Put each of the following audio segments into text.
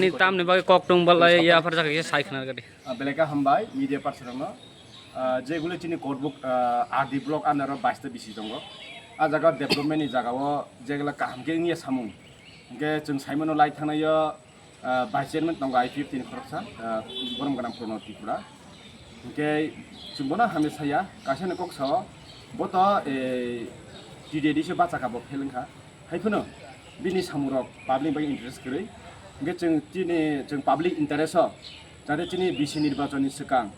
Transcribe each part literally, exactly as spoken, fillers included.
Ni tamni bagwi kok tong balai ya phar jaga khe sai khna gadi. Ah, belai khe hambai media person rokno. Ah, jegulo chini Korbuk, ah, R D block under o baista bisi tongo. Ah jaga development ni jaga o jegla kaham khe wngya samung. Hingke chwng saimano lai thangnaio, ah, vice chairman tongo I P F T ni khoroksa, ah, borom gwnang Prono Tripura. Hingke chwng bono hamya saya, kaisa ni kok sao, bo to, eh, T D A D se bacha kha bo fail wngkha. Hai phano bini samung rok public bai interest kwrwi. Hingke chwng chini, chwng public interest o, jate chini bisi nirbachon ni swkang,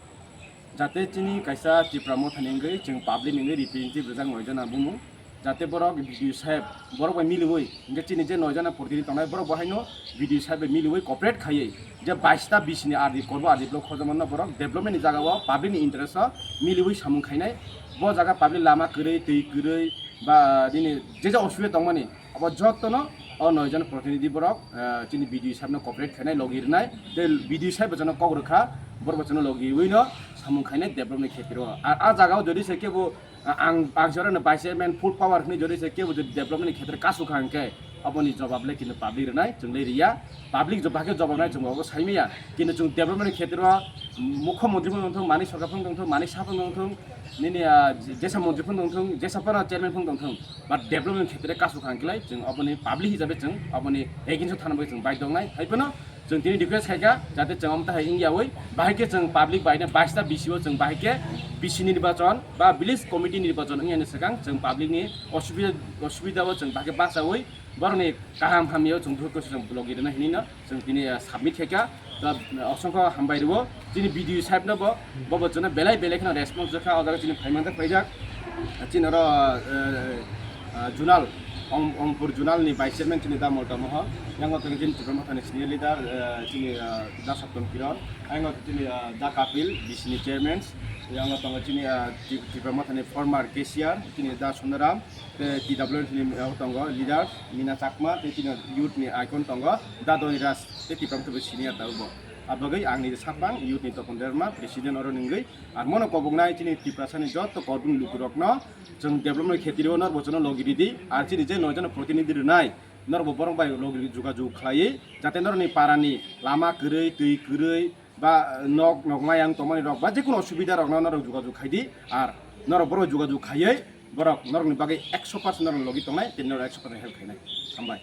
jate chini kaisa Tipra Motha ni wngwi chwng public ni wngwi representative rijak noi jona bumu, jate borok B D O saheb borok bai miliwi, hingke chini je noi jona protinidhi tongnai borok bo haino B D O saheb bai miliwi cooperate khaiwi je baista bisi ni R D korbo R D block khojama no borok development ni jaga o public ni interest o miliwi samung khainai. Bo jaga public lama kwrwi, twi kwrwi, ba nini je je osubida tongmani, abo jotono o noi jon protinidhi borok, eh, chini B D O saheb no cooperate khainai, logi rwnai, tei B D O saheb bo jono kok rwkha, borok bo jono logi rwino samung khainai development ni khetre o. Ar a jaga o jodi se kebo, ah, ang, ang se oro no vice chairman full power hwnwi jodi se kebo jodi development ni khetre kasu kha hwnkhe, aboni jobab le kintu public rwnai, chwng le riya. Public jo-, bahai khe jobab nai chwng bo saimaya. Kintu chwng development ni khetre o mukho montri phano tongthung, mani sarkar phano tongthung, mani sa phano tongthung, nini, ah, jesa montri phano tongthung, jesa phano chairman phano tongthung, but development ni khetre kasu kha hwnkhe lai chwng aboni public hisabe chwng aboni against o thana bagwi chwng baidhok nai. Hai phano chwng tini request khaikha, jate chwng amtahai wngyawi, bahai khe chwng public baino baista B C o chwng bahai khe B C nirbachon ba village committee nirbachon wngya ni swkang chwng public ni osubida, osubida o chwng bahai khe bachawi borokni kaham hamya o chwng dukhu khe chwng blogi rwna hinwi no chwng tini, ah, submit khaikha. Ta, ah, osongkho hambai rwo chini B D O saheb no bo, bo bo chwngno belai belai kheno response rwkha, o jaga chini phaimang khe phaijak. Chini oro, eh, ah, Junal, Om-, Ompur Junal ni vice chairman chini da Molta Moho, yango tongo chini Tipra Mothani senior leader, eh, chini, ah, da Saptam Kiron, yango chini, ah, da Kapil, B C ni chairman, yango tongo chini, ah, Tip-, Tipra Mothani former cashier, chini da Sundaram, tei T W F ni, ah, tongo leader, Mina Chakma, tei chini youth ni icon tongo, da Doni Raj, tei Tipra Motha senior da bo. Abagwi ang ni sakbang youth ni Topon Derma, president oro nungwi, ar mono koboknai chini Tiprasa ni joto korbini lukurokno, chwng development khetreo norbo chwngno logi ridi, ar chini je noi jano protinidhi rwnai, norbo borok bai logi jogajog khlaiwi, jate norokni parani lama kwrwi, twi kwrwi, ba nok, nok mayang tongmani rok, ba jekunu osubida rokno norok jogajog khaidi, ar norok borok jogajog khaiwi, borok norokni bagwi ekso percent norok logi tongnai, tei norok ekso percent help khainai. Hambai.